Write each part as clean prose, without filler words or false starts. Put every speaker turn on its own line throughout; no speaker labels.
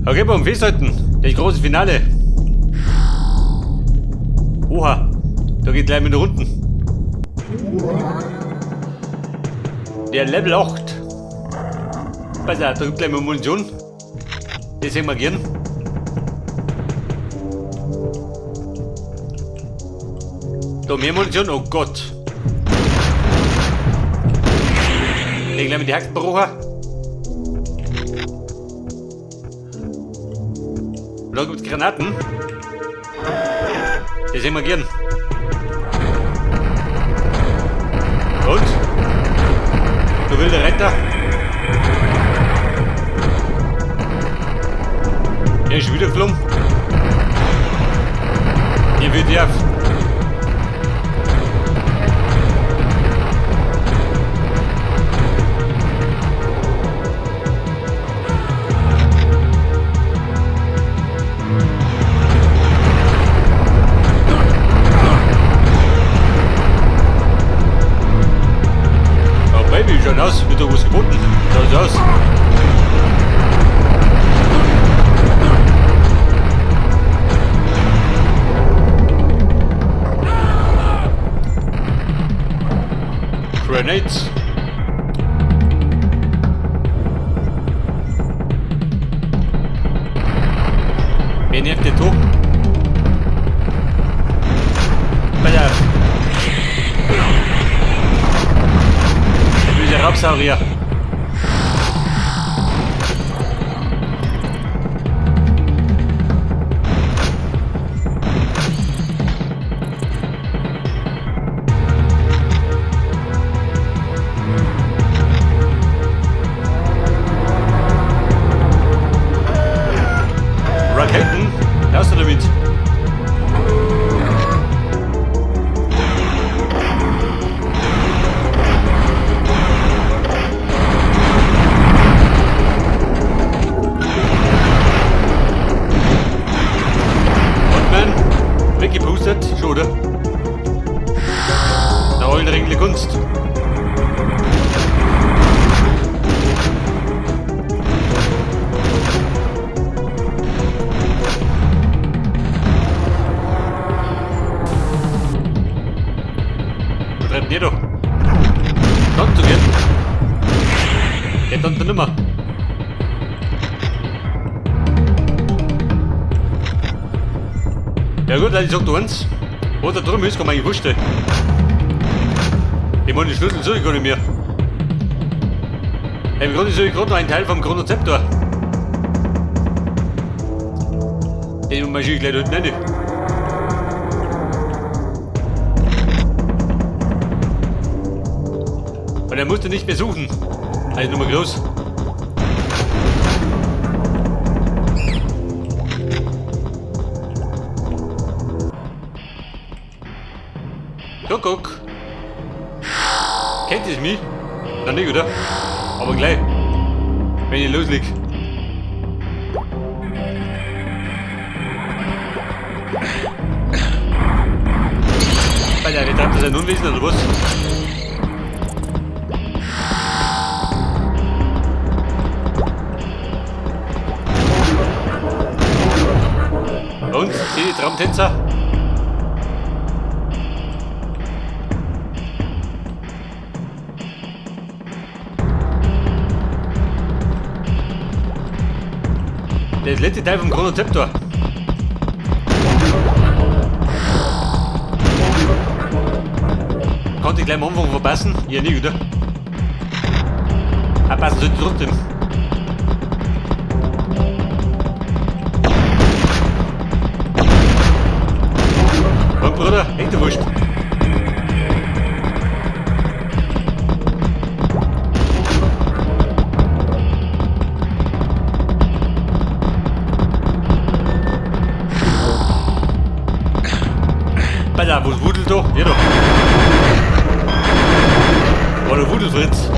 Okay, beim Festhalten. Das große Finale. Oha, da geht gleich mit unten. Der Level 8. Pass auf, da gibt gleich mal Munition. Das sehen wir gern. Da mehr Munition, oh Gott. Den gleich mit die Haxenbrocher. Und da gibt's Granaten. Das sehen wir gern. Und? Du wilder Retter. Er ist wieder geflogen. Hier wird ja. Oh Baby, schaut aus, wird da was geboten. Schaut aus. Grenades. Wer nervt den Tor? Pass auf. Der böse Raubsaurier. Raketen, raus damit. Und man, weggepustet, schon, oder? Na, allen Ringle Kunst. Was treibt ihr da? Dann zu gehen. Geht dann nimmer. Ja gut, ich sag dir eins. Wo da drüben ist, kann man eigentlich vorstellen. Ich meine, die Schlüssel suche ich gar nicht mehr. Im Grunde suche ich gerade noch einen Teil vom Chronozeptor. Den marschiere ich gleich da hinten rein. Und er musste nicht mehr suchen. Also nur mal groß. Kuckuck. Kennt ihr mich? Noch nicht, oder? Aber gleich. Wenn ich loslege. Alter, der treibt das ein Unwesen oder was? Und? Seht ihr Traumtänzer? Der letzte Teil vom Chronozeptor. Konnte ich gleich am Anfang verpassen? Ja, nie, oder? Ah, passen sollte trotzdem. Und Bruder, echt wurscht. Alter, wo wudelt doch? Hier doch. Oh, der Wudelfritz.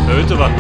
Erhöht aber.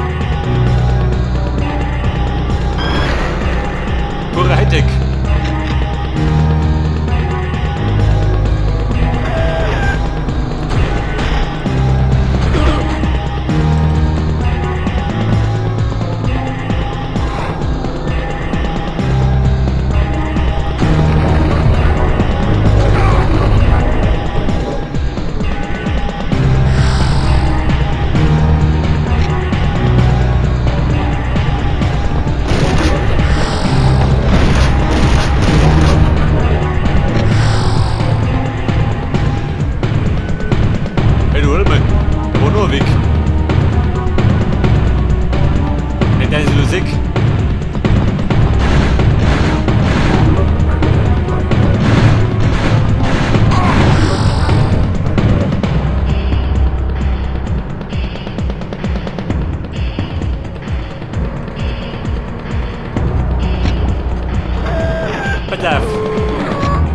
Pass auf.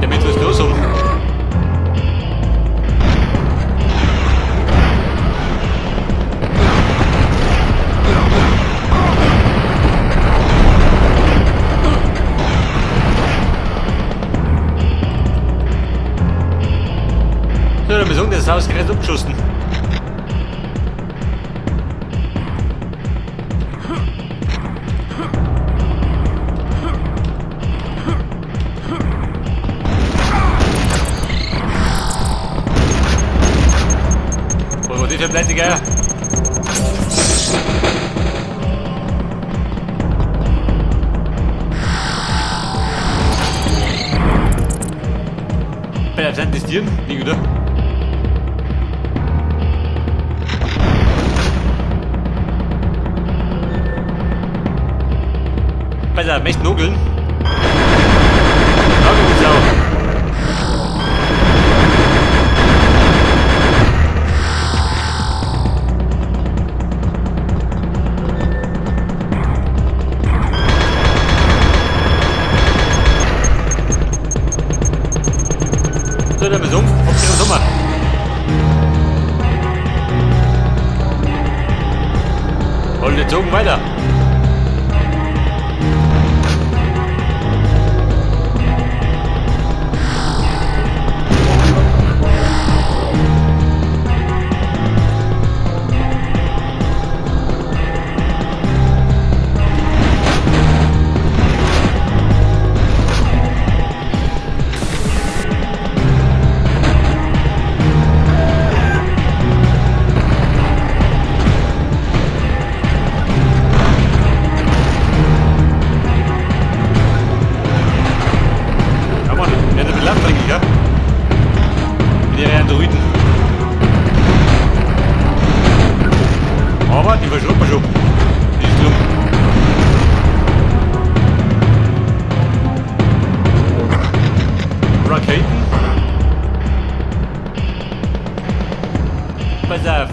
Damit wir los haben. So, dann wir sagen, das Haus gerade abgeschossen. Was war das für ein Pleitegeier? Bei der sind das Tieren? Nicht, oder? Pass auf, möchtest du nageln? Nagel uns auch. So, dann wir sagen, Hauptsache Sommer. Wollen wir zogen weiter. Ja Mann, der hat ein bisschen aufdringlich, ja? Mit ihren Androiden. Aber die verschruppen schon. Die ist drum. Raketen. Pass auf.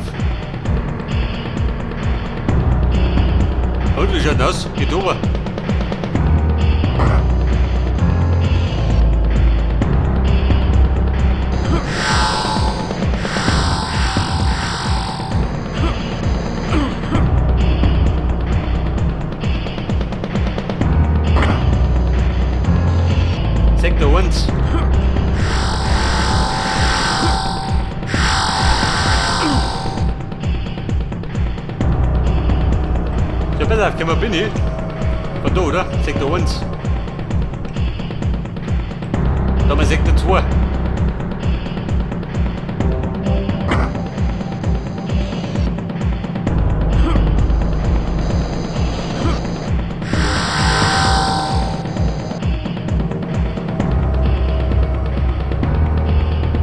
Und wie schaut das aus? Geht over. Sektor 1. Ja, pass auf, können wir bin ich? Von da, oder? Sektor 1. Da haben wir Sektor 2.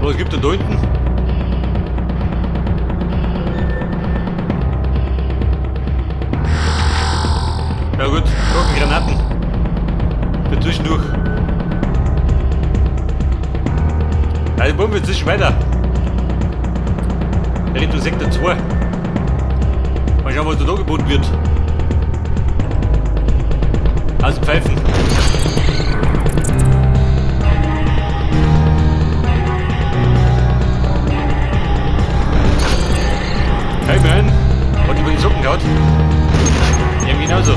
Was gibt denn da hinten? Ja gut, Granaten. Für zwischendurch. Also wollen wir inzwischen weiter. Richtung Sektor 2. Mal schauen, was da geboten wird. Also Pfeifen. Hey man, hat über die Socken gehauen? Ja, genauso.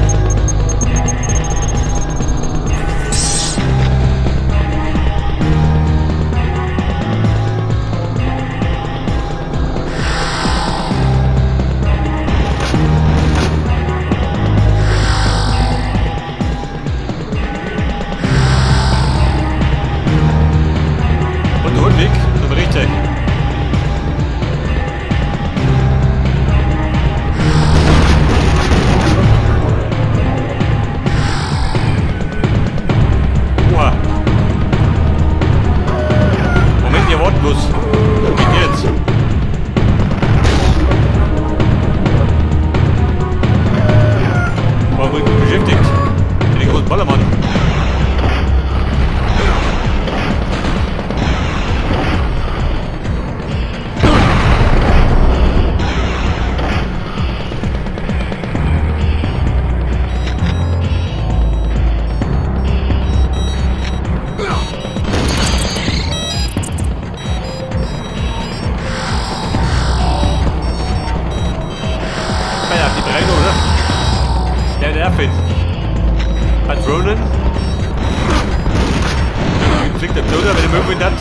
Der Erfin. Patronen. Fliegt der Bluter, wenn er mögen hat.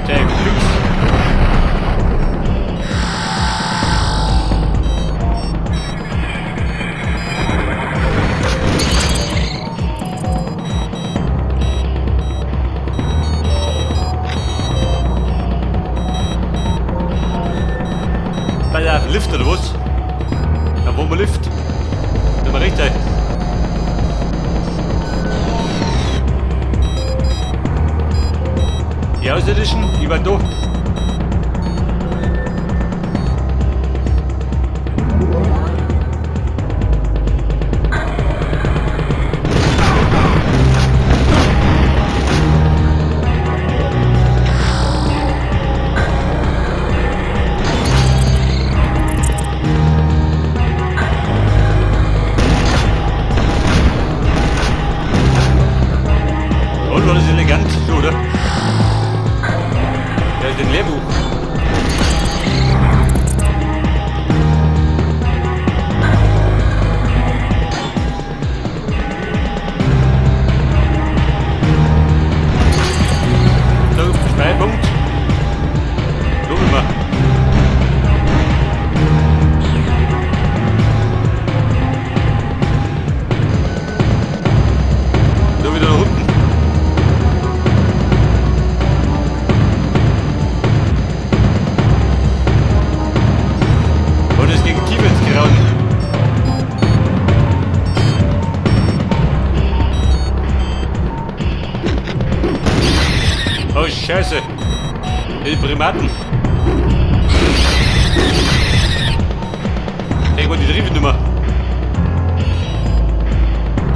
Der fix. Bei der Lift oder was? Da wo wir Lift. Wenn wir recht sein. Die Außerirdischen, die waren da. Und war das elegant, so, oder? Ja, ist ein Lehrbuch. So, Speicherpunkt. Gucken wir mal. So, wieder nach unten. Und es ging tief ins Grauen. Oh Scheiße. Die Primaten. Irgendwo die Triebe Nummer.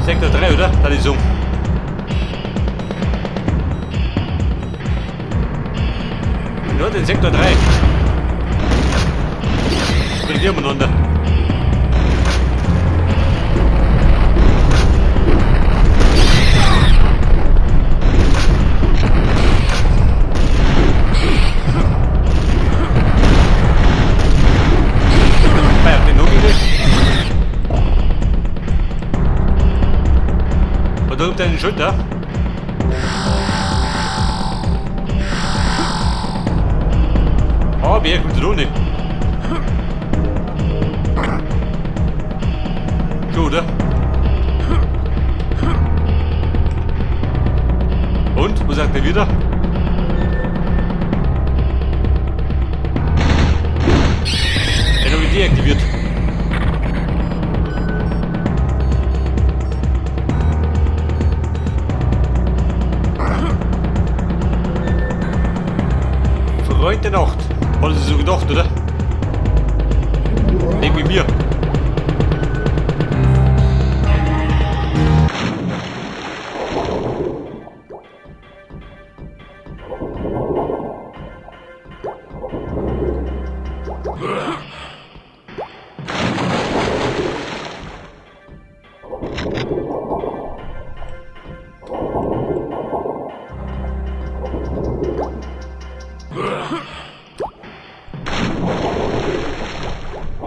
Sektor 3, oder? Da ist so. Nur den Sektor 3. Springt hier umeinander. Bei den Nogel. Und da kommt eine Schulter. Oh, wer kommt da nicht? So, oder? Und? Wo sagt er wieder? Den habe ich deaktiviert. Freund der Nacht. Hat er sich so gedacht, oder? Nicht mit mir.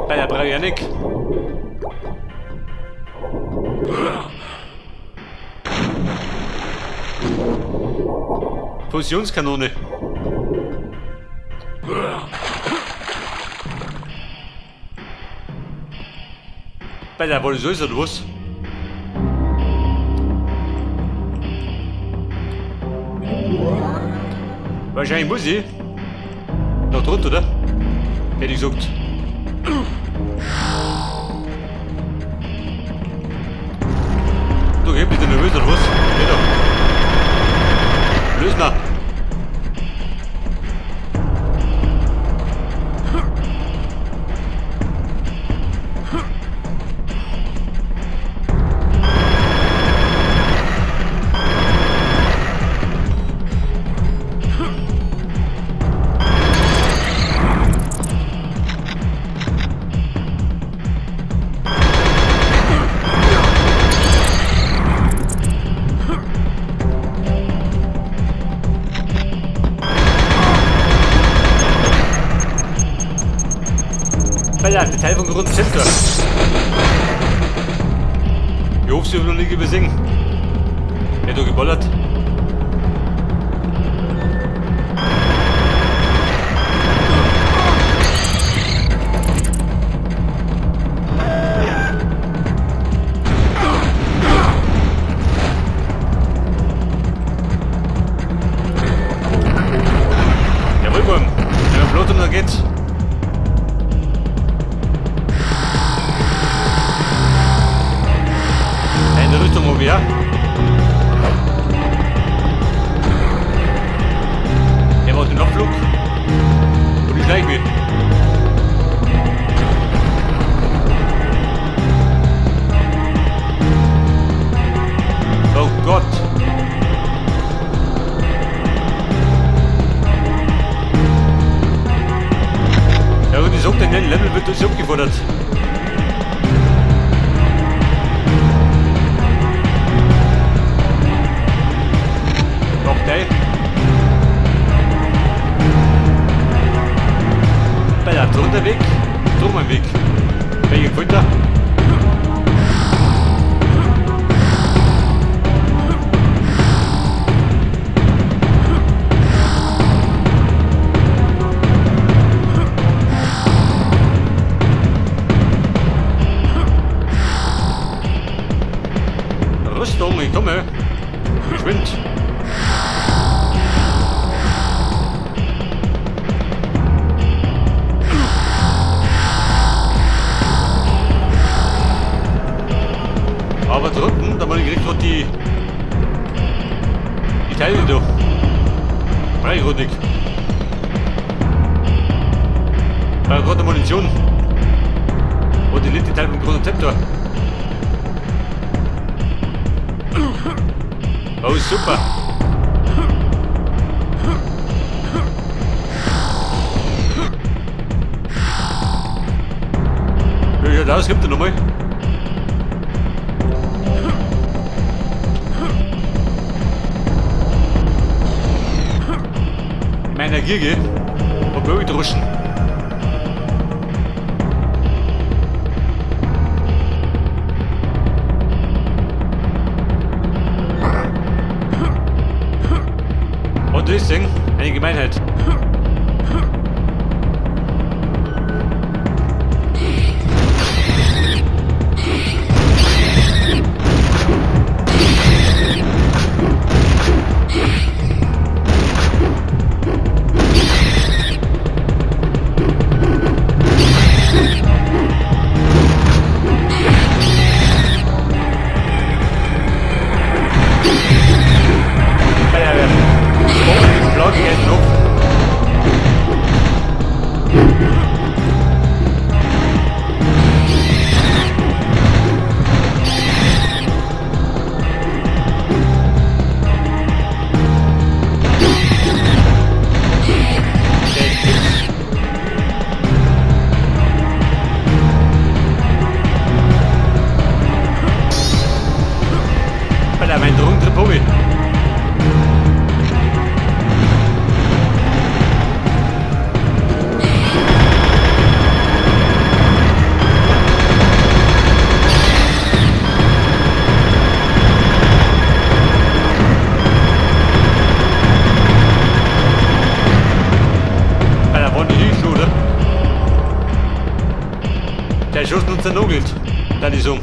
Bei der brauche ich ja nicht. Fusionskanone. Bei der wollen so ist oder was? Wahrscheinlich muss ich. Noch drunter, oder? Hätte ich gesagt. Du, ich bist du nervös oder was? Geh doch. Lösen wir. Alter, der Teil vom runden Zepter. Ich hoffe, sie haben noch nicht übersehen. Der hat da geballert. Jawohl, Burm. Wenn wir Blut und dann geht's. Eine Rüstung oben, ja? Der macht den Abflug. Und ich schleich mich. Oh Gott. Ja gut, ich sag, den Level wird uns abgefordert. Bei der drunter Weg, drum ein Weg. Welcher gefällt da? Rüstung, ich komme. Geschwind. Aber drunten, da mal kriegt gerade die Teile da. Dreigründig. Bei gerade Munition. Und die letzte Teil vom großen Zepter. Oh, super. Wie schaut aus? Gibt er nochmal? Meiner Gierge hab ich gedroschen. Und das Ding, eine Gemeinheit. Alter, mein Drogentrip Hobby. Alter, wollen die nicht, oder? Der Schuss uns zernogelt. Dann die so.